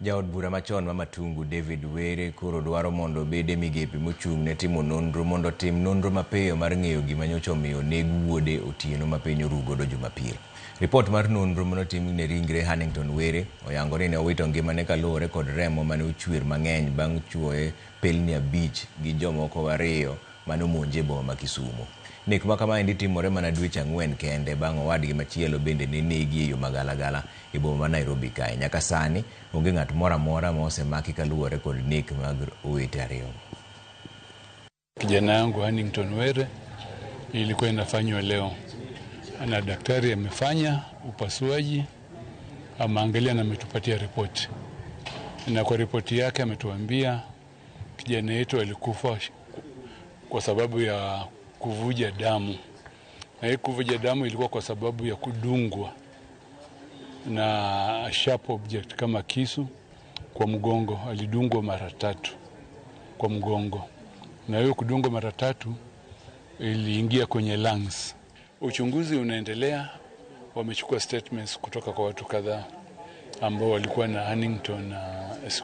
Jaod bura machon ma Matungu David Were koro dwaro mondo obed e migepe mochung' ne timo nonro mondo otim nonro mapiyo mar ng'eyo gima nyocha omiyo oneg wuode otieno ma piny oru godo Jumapil. Ripot mar nonro manotim ne ringre Hannington Were oyango ni ne owito ngimane kaluwore kod remo mane ochwer mang'eny bang' chuoye pelni 5 gi jomoko 2 mane omonje e boma ma Kisumu. Nek ma kamaendi timore mana dweche 4 kende bang' owadgi machielo bende ne negi e yo magalagala e boma ma Nairobi kae. Nyaka sani onge ng'at moro amora ma osemaki kaluwore kod nek mag owete ariyogo. Kijana yangu Hannington Were ilikuwa inafanywa leo na daktari amefanya upasuaji, ameangalia na ametupatia ripoti, na kwa ripoti yake ametuambia kijana yetu alikufa kwa sababu ya kuvuja damu, na hii kuvuja damu ilikuwa kwa sababu ya kudungwa na sharp object kama kisu kwa mgongo. Alidungwa mara 3 kwa mgongo, na hiyo kudungwa mara 3 iliingia kwenye lungs. Uchunguzi unaendelea, wamechukua statements kutoka kwa watu kadhaa ambao walikuwa na Hannington na